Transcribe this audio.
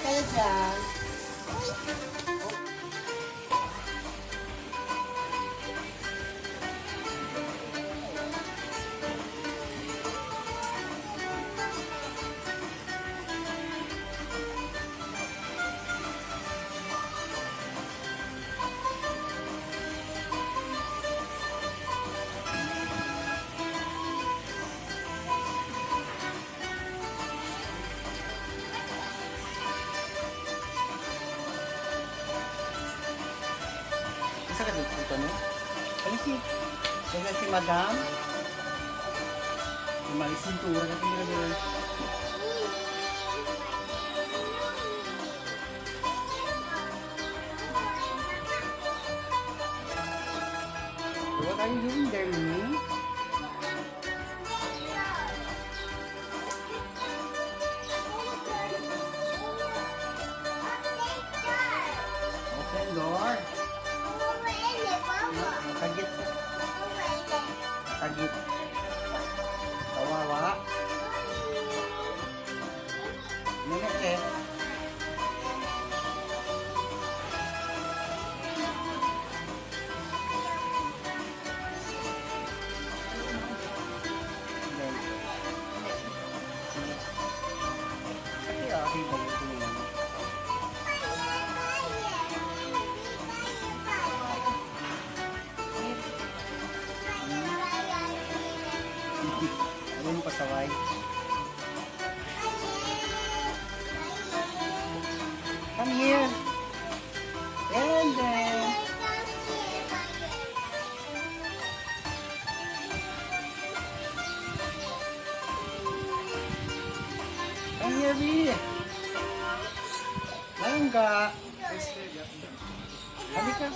kayo dyan. Isa ka dito dito, no? Haliki. Kasi si Madam. Malisintura ka tingnan nila. What are you doing there, Mimi? Open door. Tagit sa. Tagit. Kawawa. Nunok eh. Then, Pati ah, okay ba yun? Tingnan. Ano yung pasaway? Come here. And then, come here, B. Langga. Halika.